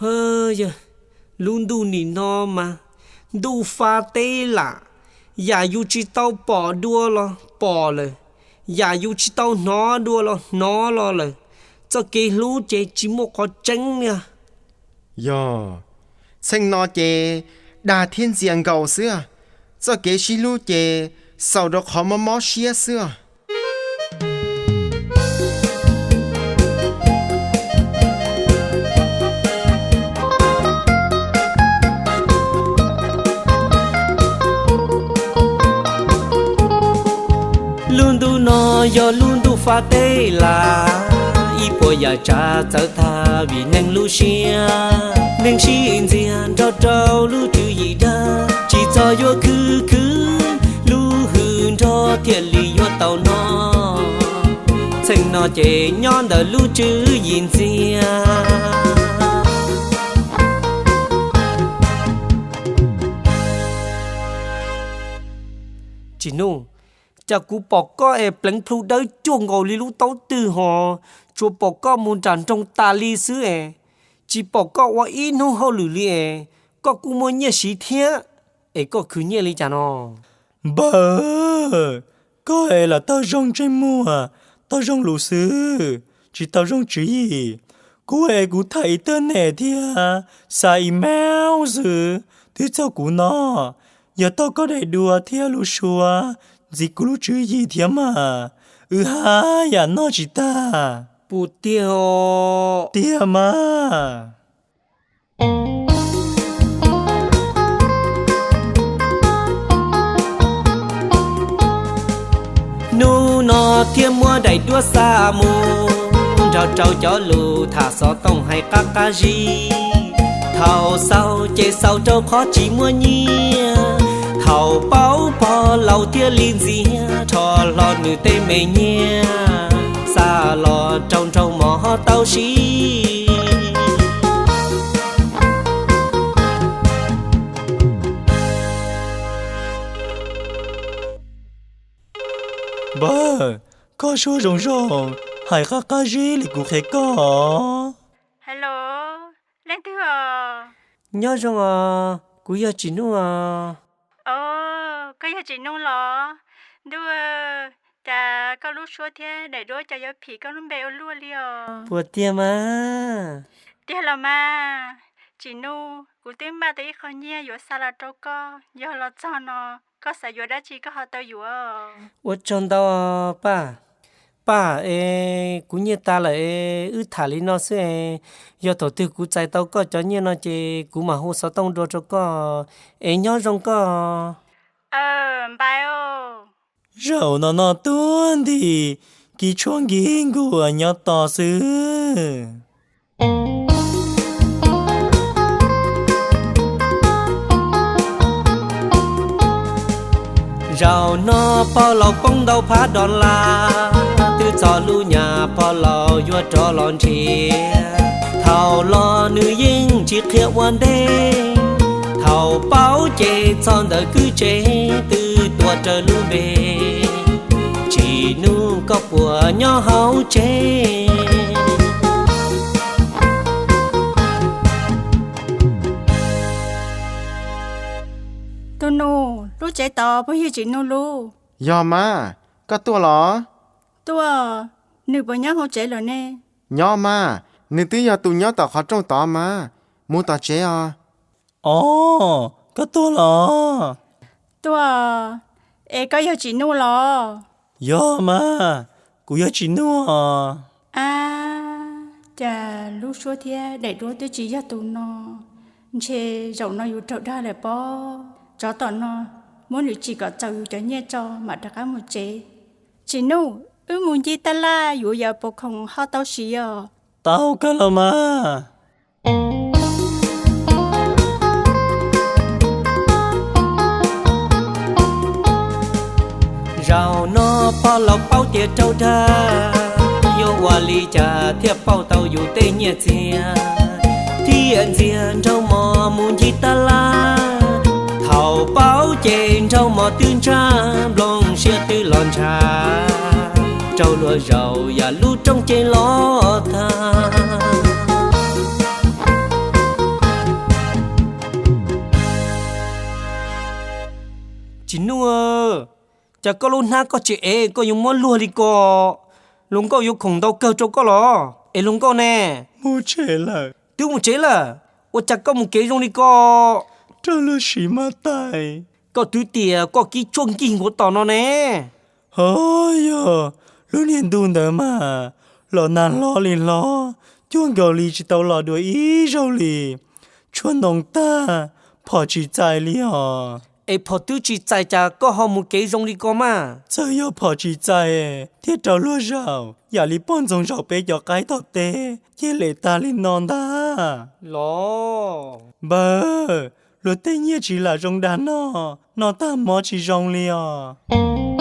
Hwb, yog lub ntuj nim no mas ntuj fa teb lam, yam yus tsis tau pom dua los pom lawm, yam yus tsis tau hnov dua los hnov los lawm. Txoj kev hlub ces tsis muaj qhov tseeb li. Yog, txheej no ces dag thiab ntxias nkaus xwb, txoj kev sib hlub ces xaus rau qhov mob mob siab xwb. Lub ntuj no yog lub ntuj fa teb lam, ib puas yam tsav txawv tag vim neeg lub siab. Neeg sib ntxias nrog rau lub tswv yim dag, tsis txog yuav khwv khwv, lub hwj nrog thiaj li yuav tau noj. Txheej no ces nyob ntawm lub tswv yim ntxias. Tsis Nuj, cas kuv pom koj es pleev plhu dawb cuag nkaus li lub taub twg hos, tsuas pom koj mus nram nroog tas li xwb es, tsis pom koj ua ib hnub hauj lwm li es, koj kuj muaj nyiaj siv thiab, es koj khwv nyiaj li cas no? Npawg, koj es lam tau zoo ntsej muag, tau zoo lus xwb, tsis tau zoo tswv yim. Kuv es kuv tham internet thiab xa email xwb, twb txog kuv no. Yog tau koj daim duab thiab lub suab ntxiv kuv lub tswv yim thiab mas, wb haj yam noj tsis tag. Puas tiag os? Tiag mas. Hnub no thiaj muab daim duab xa mus, nrog rau cov lus tham xov tooj hais qab qab zib. Thaum xaus ces xaus rau qhov tsis muaj nyiaj, thaum paub pog laus thiaj li ntxias, rho hlo nws tej me nyiaj xa los rau nraug mos ho tau siv. Npawg, koj suab zoo zoo, hais qab qab zib li kuv qhia koj. Hello, leej twg os? Nyob zoo os, kuv yog Tsim Nuj os. Os, koj yog Tsim Nuj los? Ntuj, cas koj lub suab thiab daim duab cas yuav phim koj lub npe ua luaj li os? Puas tiag mas? Tiag los mas. Tsim Nuj, kuv twb npaj tau ib qho nyiaj yuav xa los rau koj, yog los txog no koj xav yuav dab tsi koj ho tau yuav. Ua tsaug ntau Paj. Paj, es kuv nyiaj tas lawm es wb tham li no xwb es, yog thaum twg kuv txais tau koj cov nyiaj no ces kuv mam hu xov tooj dua rau koj, es nyob zoo koj. Npawg. Zaum no no tuag nti, kis tshuaj nkig nkuas nyob tos xwb. Zaum no pog laus poob ntau phav dos las, twb txog lub nyam pog laus yuav rov los nrhiav. Thaum los nws yeej tsis qhia ua ntej, thaum paub ces txog ntawm kwj tsev twb tuav rawv lub npe. Tsim Nuj koj puas nyob hauv tsev? Tus nus, lub tsev tod puas yog Tsim Nuj lub? Yog mas, koj tuaj los? Tuaj, nws puas nyob hauv tsev lawm ne? Nyob mas, nws twb yog tus nyob tom qhov rooj tod mas, mus tom tsev os. Os, koj tuaj los? Tuaj, es koj yog Tsim Nuj los? Yog mas, kuv yog Tsim Nuj os. Ab, cas lub suab thiab daim duab twb tsis yog tus no, ntshe zaum no yus raug dag lawm pob. Tsov tom no, muab nws tsim kom txaus yus cov nyiaj tso mam rov qab mus tsev. Tsim Nuj, wb mus ncig taj laj yuav yav pos khoom ho tau siv os. Tau kawg los mas. Zaum no pog laus paub tias raug dag, yuav ua li cas thiaj pauj tau yus tej nyiaj txiag, thiaj ntxias nraug mos mus ncig taj laj. Thaum paub ces nraug mos twb ntsaj, nplooj siab twb los ntshav, raug luag zaum yam lub rooj ces los tag. Cas koj lub hnab koj tsis ev, koj yuav muab luag li ko? Hluas nkauj yuav khoom ntau kawg rau koj los? Es hluas nkauj ne? Mus tsev lawm. Twb mus tsev lawm? Ua cas koj mus kev zoo li ko? Raug luag siv maj tais. Koj twb tias koj kib tshuaj nkig nkuav tom no ne. Ho, yog lub niag ntuj ntawd mas los nag hlob li hlob, cuag nkaus li tsis tau los dua ib zaug li. Tshuaj ntoo tag, phom tsis txais li os. Es phom twb tsis txais cas koj ho mus kev zoo li ko mas? Txawm yog phom tsis txais thiab raug luag zaum yam li poj ntxoog zaum peb cov qaib tom teb, ces lem tag li no ntag los. Npawg, luag tej nyiaj tsis lam zoo dag noj, noj tag mob tsis zoo li os.